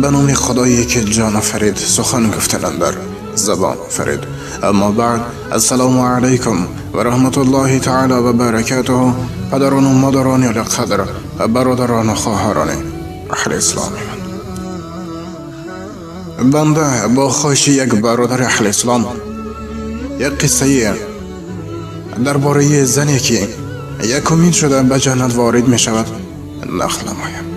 به نام خدایی که جان آفرید، سخن گفتن در زبان آفرید. اما بعد، السلام علیکم و رحمت الله تعالی و برکاته. پدران و مادران عالیقدر، برادران و خواهران اهل اسلام من، بنده با خواهش یک برادر اهل اسلام یک قصه درباره زنی که یکمین شده به جنت وارد می شود نقل نمایم.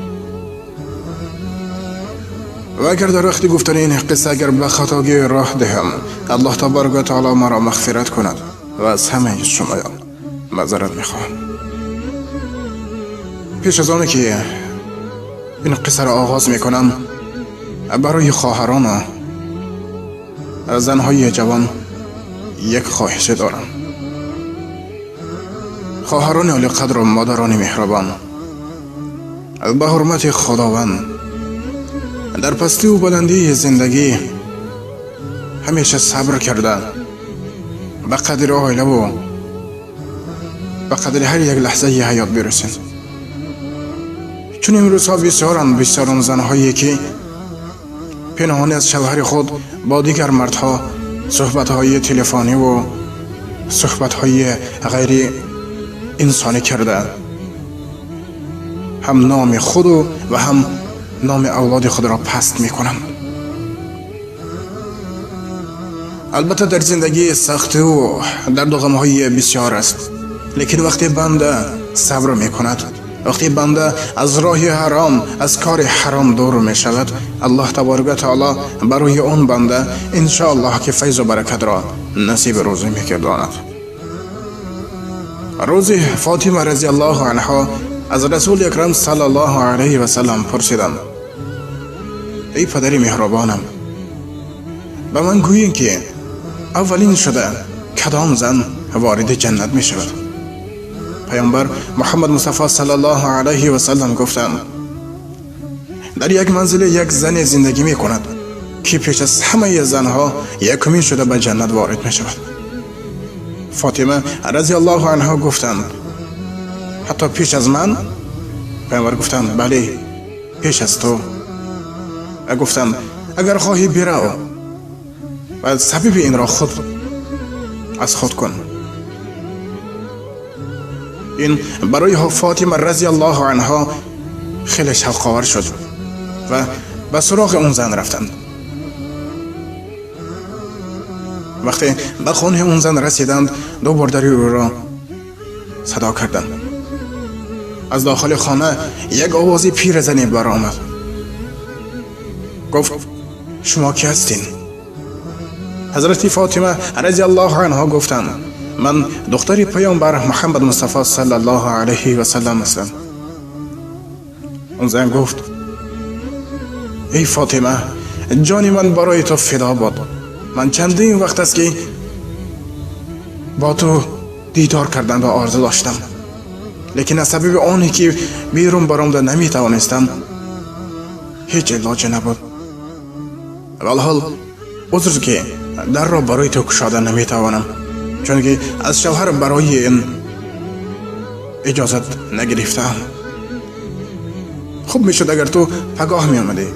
و اگر در وقت گفتن این قصه اگر به خطاگی راه دهم، الله تبارک و تعالی مرا مغفرت کند و از همه شمایان معذرت میخواهم. پیش از آن که این قصه را آغاز میکنم، برای خواهران و زنهای جوان یک خواهش دارم. خواهران عالی قدر و مادران مهربان، به حرمت خداوند در پستی و بلندی زندگی همیشه صبر کرده، به قدر عائله و به قدر هر یک لحظه حیات برسید. چون امروزها بسیارند بسیاران زنهایی که پنهانی از شوهر خود با دیگر مردها صحبتهای تلفنی و صحبتهای غیر انسانی کرده، هم نام خود و هم نام اولاد خود را پست میکنند. البته در زندگی سختی و درد و غمهای بسیار است، لیکن وقتی بنده صبر میکند، وقتی بنده از راه حرام، از کار حرام دور می شود، الله تبارک و تعالی برای آن بنده انشاءالله که فیض و برکت را نصیب روزی میگرداند. روزی فاطمه رضی الله عنها از رسول اکرم صلی الله علیه و سلم پرسیدند: ای پدر مهربانم، به من گویین که اولین شده کدام زن وارد جنت می شود؟ پیامبر محمد مصطفی صلی الله علیه و سلم گفتند: در یک منزل یک زن زندگی می کند که پیش از همه زنها یکمین شده به جنت وارد می شود. فاطمه رضی الله عنها گفتند: حتی پیش از من؟ پیامبر گفتند: بله، پیش از تو. و گفتند: اگر خواهی برو و سبب این را خود از خود کن. این برای فاطمه رضی الله عنها خیلی شوق‌آور شد و به سراغ اون زن رفتند. وقتی به خانه اون زن رسیدند، دو بار او را صدا کردند. از داخل خانه یک آواز پیرزنی برآمد. گفت: شما کی هستین؟ حضرت فاطمه رضی الله عنها گفتند: من دختر پیامبر محمد مصطفی صلی الله علیه و سلم هستم. اون زن گفت: ای فاطمه، جان من برای تو فدا باد. من چندین وقت است که با تو دیدار کردن را آرزو داشتم، لیکن از سبب آنی که بیرون برآمده نمیتوانستم هیچ علاج نبود. والحال عذر که در را برای تو گشاده نمیتوانم، چون که از شوهر برای این اجازت نگرفتم. خوب میشد اگر تو پگاه می آمدی.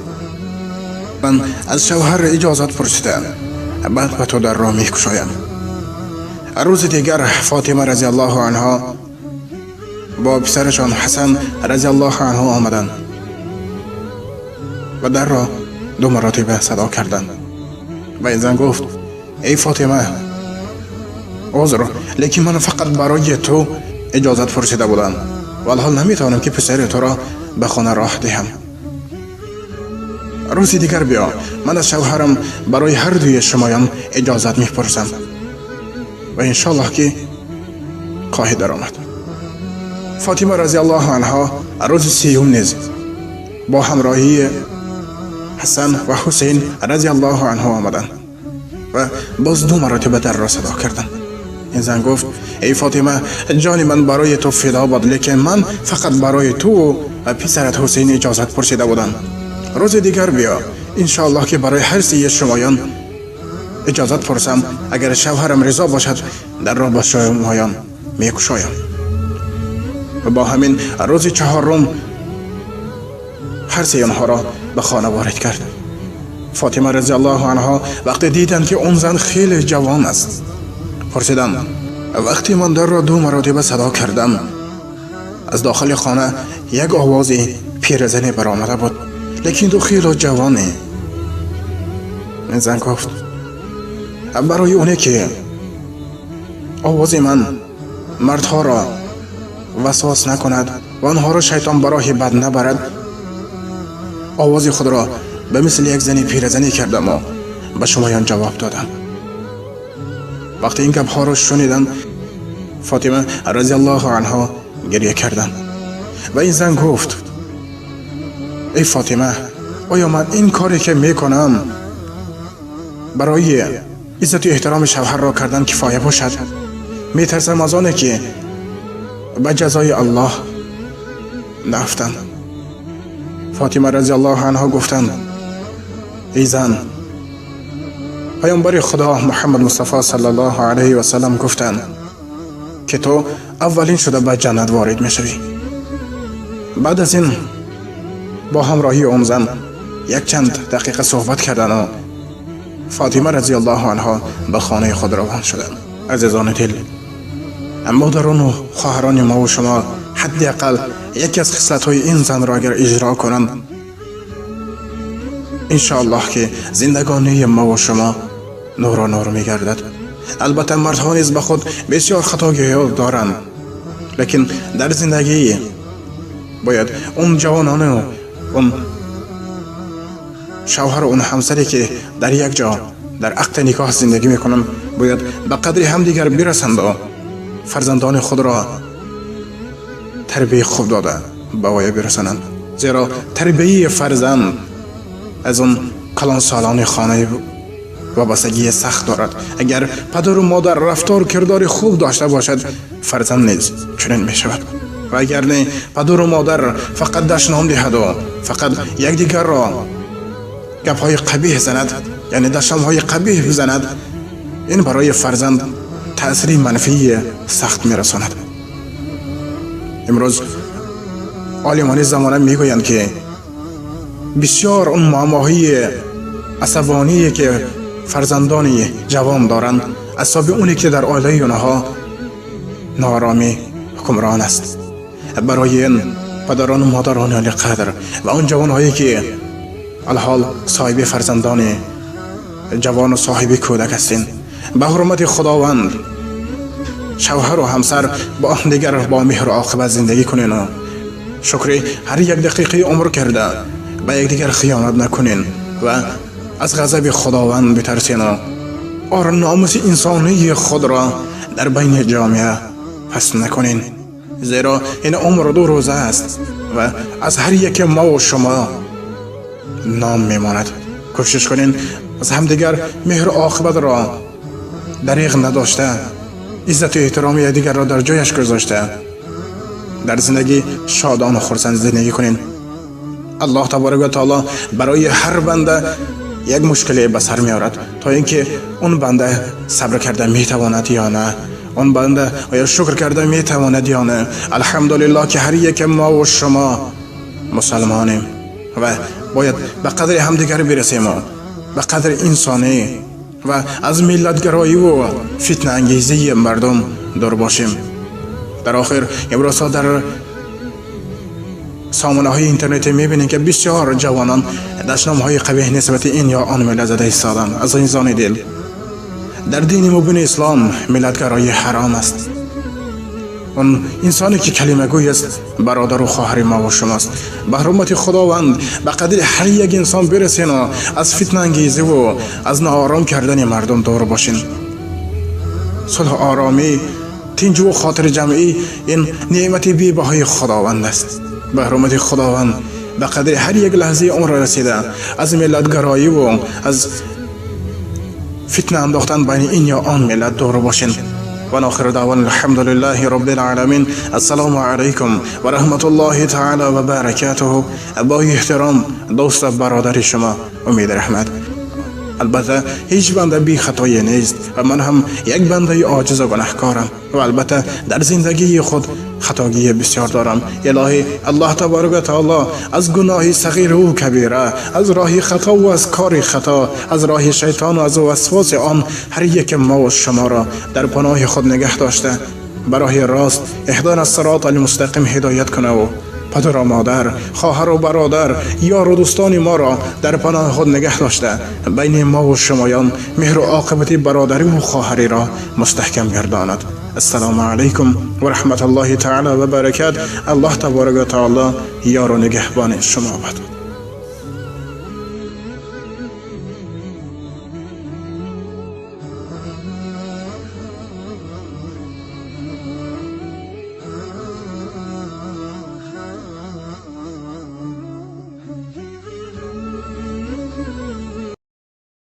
من از شوهر اجازت پرسیدم، بعد به تو در را میکشایم. روز دیگر فاطمه رضی الله عنها با پسرشان حسن رضی الله عنه آمدند و در را دو مراتبه صدا کردند و این زن گفت: ای فاطمه، عذر، لیکن من فقط برای تو اجازت پرسیده بودم و الحال نمیتوانم که پسر تو را به خانه راه دهم. روز دیگر بیا، من از شوهرم برای هر دوی شمایان اجازت میپرسم و انشالله که خواهی در آمد. فاطمه رضی الله عنها روز سیوم نیز با همراهی حسن و حسین رضی الله عنه آمدند و باز دو مراتبه در را صدا کردند. این زن گفت: ای فاطمه، جان من برای تو فدا باد، لیکن من فقط برای تو و پسرت حسین اجازت پرسیده بودم. روز دیگر بیا، انشاءالله که برای هر سه شمایان اجازت پرسم. اگر شوهرم رضا باشد در را با شمایان میکشایم. و با همین روز چهارم ҳар сеи онҳоро ба хона ворид кард. Фотима разияллоҳу анҳо вақте диданд, ки он зан хеле ҷавон аст, пурсиданд: вақте ман дарро 2 маротиба садо кардам, аз дохили хона як овози пиразане баромада буд, лекин ту хеле ҷавонӣ. Ин зан гуфт: барои оне ки овози ман мардҳоро васвас накунад ва онҳоро шайтон ба роҳи бад набарад, овози худро ба мисли як зани пиразанӣ кардаму ба шумоён ҷавоб додам. Вақте ин гапҳоро шуниданд, Фотима разияллоҳу анҳо гирья карданд ва ин зан гуфт: эй Фотима, оё ман ин коре ки мекунам барои иззату эҳтироми шавҳарро кардан кифоя бошад? Метарсам аз оне ки ба ҷазои Аллоҳ нафтам. Фотима разияллоҳу анҳо гуфтанд: эй зан, паёмбари Худо Муҳаммад Мустафо саллаллоҳу алайҳи васаллам гуфтанд, ки ту аввалин шуда ба ҷаннат ворид мешавӣ. Баъд аз ин бо ҳамроҳии он зан якчанд дақиқа суҳбат кардану Фотима разияллоҳу анҳо ба хонаи худ равон шуданд. Азизони дил, модарону хоҳарони мову шумо ҳадди ақал яке аз хислатҳои ин занро агар иҷро кунанд, иншоаллоҳ ки зиндагонии мову шумо нуру нур мегардад. Албатта, мардҳо низ ба худ бисёр хатогиҳо доранд, лекин дар зиндагӣ бояд он ҷавонону он шавҳару он ҳамсаре ки дар як ҷо дар ақди никоҳ зиндагӣ мекунанд, бояд ба қадри ҳамдигар бирасанду фарзандони худро тарбияи хуб дода ба воя бирасонанд, зеро тарбияи фарзанд аз он калонсолони хонаи вобастагии сахт дорад. Агар падару модар рафтору кирдори хуб дошта бошад, фарзанд низ чунин мешавад, ва агар не, падару модар фақат дашном диҳаду фақат якдигарро гапҳои қабиҳ занад, яъне дашномҳои қабиҳ бизанад, ин барои фарзанд таъсири манфии сахт мерасонад. Имрӯз олимони замона мегӯянд, ки бисёр он муаммоҳои асабоние ки фарзандони ҷавон доранд, аз сабаби оне ки дар оилаи онҳо нооромӣ ҳукмрон аст. Барои ин падарону модарони олиқадр ва он ҷавонҳое ки алҳол соҳиби фарзандони ҷавону соҳиби кӯдак ҳастин, ба ҳурмати Худованд шавҳару ҳамсар бо дигар бо меҳру оқибат зиндагӣ кунену шукри ҳар як дақиқаи умр карда ба якдигар хиёнат накунен ва аз ғазаби Худованд битарсену ор номуси инсонии худро дар байни ҷомеа паст накунен, зеро ин умр 2 рӯза аст ва аз ҳар яке мову шумо ном мемонад. Кӯшиш кунен аз ҳамдигар меҳру оқибатро дариғ надошта, иззату эҳтироми якдигарро дар ҷояш гузошта, дар зиндагӣ шодону хурсанд зиндагӣ кунем. Аллоҳ таборак ва таоло барои ҳар банда як мушкиле ба сар меорад, то ин ки он банда сабр карда метавонад ё на, он банда оё шукр карда метавонад ё на. Алҳамдулиллоҳ, ки ҳар яке мову шумо мусалмонем ва бояд ба қадри ҳамдигар бирасему ба қадри инсонӣ ва аз миллатгароиву фитнаангезии мардум дур бошем. Дар охир, имрӯзҳо дар сомонаҳои интернетӣ мебинем, ки бисёр ҷавонон дашномҳои қабиҳ нисбати ин ё он миллат зада истоданд. Азизони дил, дар дини мубини ислом миллатгароӣ ҳаром аст. Он инсоне ки калимагӯй аст, бародару хоҳари мову шумост. Ба ҳурмати Худованд ба қадри ҳар як инсон бирасену аз фитнаангезиву аз ноором кардани мардум дур бошин. Сулҳу оромӣ, тинҷуву хотирҷамъӣ ин неъмати бебаҳои Худованд аст. Ба ҳурмати Худованд ба қадри ҳар як лаҳзаи умр расида аз миллатгароиву аз фитна андохтан байни ин ё он миллат дур бошин. ونآخر دعوانا الحمد لله رب العالمين. السلام عليكم ورحمة الله تعالى وبركاته. با احترام دوست برادر شما امید رحمت. Албатта, ҳеҷ банда бехатое нест ва ман ҳам як бандаи оҷизу гунаҳкорам ва албатта дар зиндагии худ хатогии бисёр дорам. Илоҳӣ, Аллоҳ табарак ва таоло аз гуноҳи сағиру кабира, аз роҳи хато ва аз кори хато, аз роҳи шайтон ва аз васвоси он ҳар яке мо ва шуморо дар паноҳи худ нигаҳ дошта, ба роҳи рост اهدنا الصراط المستقیم ҳидоят кунаву падару модар, хоҳару бародар, ёру дӯстони моро дар паноҳи худ нигаҳ дошта, байни мо ва шумоён меҳру оқибати бародариву хоҳариро мустаҳкам гардонад. Ассалому алайкум ва раҳматуллоҳи таъала ва баракат. Аллоҳ табарак ва таоло ёру нигаҳбони шумо бод.